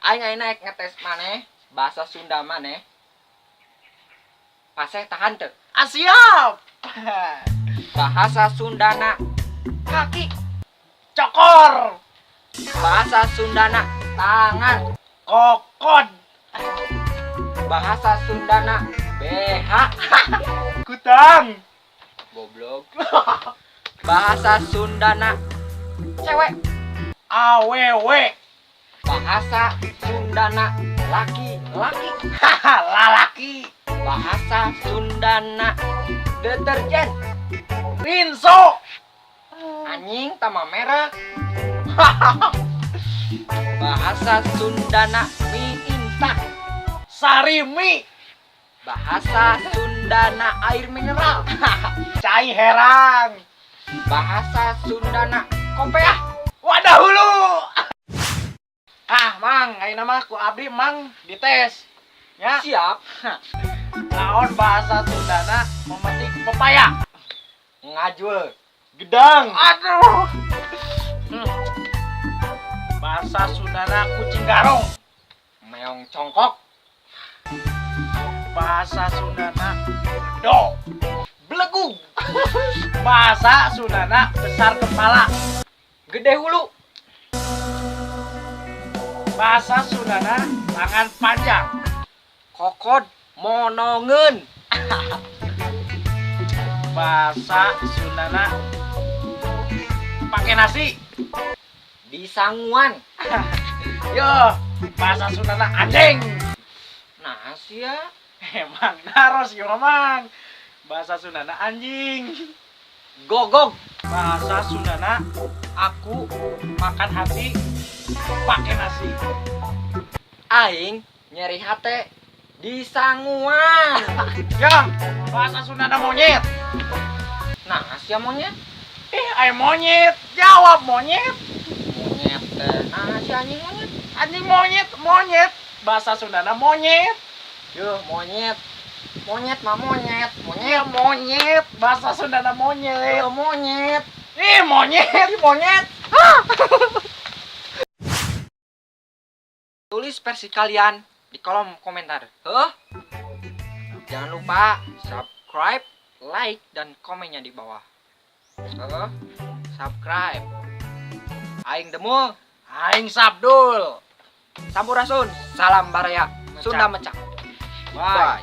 Aing aing naik ngetes maneh bahasa Sunda maneh. Paseh tahan teu? Ah, siap. Bahasa Sundana kaki, Cokor. Bahasa Sundana tangan, Kokod. Bahasa Sundana BH, Kutang. Goblok. Bahasa Sundana cewek, Awewe. Bahasa Sundana laki-laki, Lalaki. Bahasa Sundana deterjen, Rinso. Anjing tama merek. Bahasa Sundana mie instan, Sarimi. Bahasa Sundana air mineral, Cai herang. Bahasa Sundana kopeah. Wadah hulu. Ah, Mang, ayeuna mah ku abdi Mang dites. Ya. Siap. Naon bahasa Sundana memetik pepaya? Ngajul. Gedang. Aduh. Bahasa Sundana kucing garong. Meong congkok. Bahasa Sundana do. Belegug. Bahasa Sundana besar kepala. Gede hulu. Bahasa Sundana tangan panjang. Kokod monongeun. Bahasa Sundana pakai nasi. Disanguan. Yo, bahasa Sundana anjing. Nah, sia. Emang naros yo mang. Bahasa Sundana anjing. Gogog. Bahasa Sundana aku makan hati pakai nasi. Aing nyeri hate disanguan. Ya, bahasa Sundana monyet. Nah, sia monyet. Ih, ay monyet. Jawab monyet. Monyet teh. Nah, si anjing monyet. Anjing monyet, monyet. Bahasa Sundana monyet. Yuh, monyet. Monyet mah monyet, monyet. Iya, monyet. Bahasa Sundana monyet. Yuh, monyet. Ih, monyet. Ih, monyet. Tulis versi kalian di kolom komentar. Huh? Jangan lupa subscribe, like, dan komennya di bawah. Huh? Subscribe. Aing Demul, Aing Sabdul. Sampurasun, salam baraya, Sunda mecak. Bye. Bye.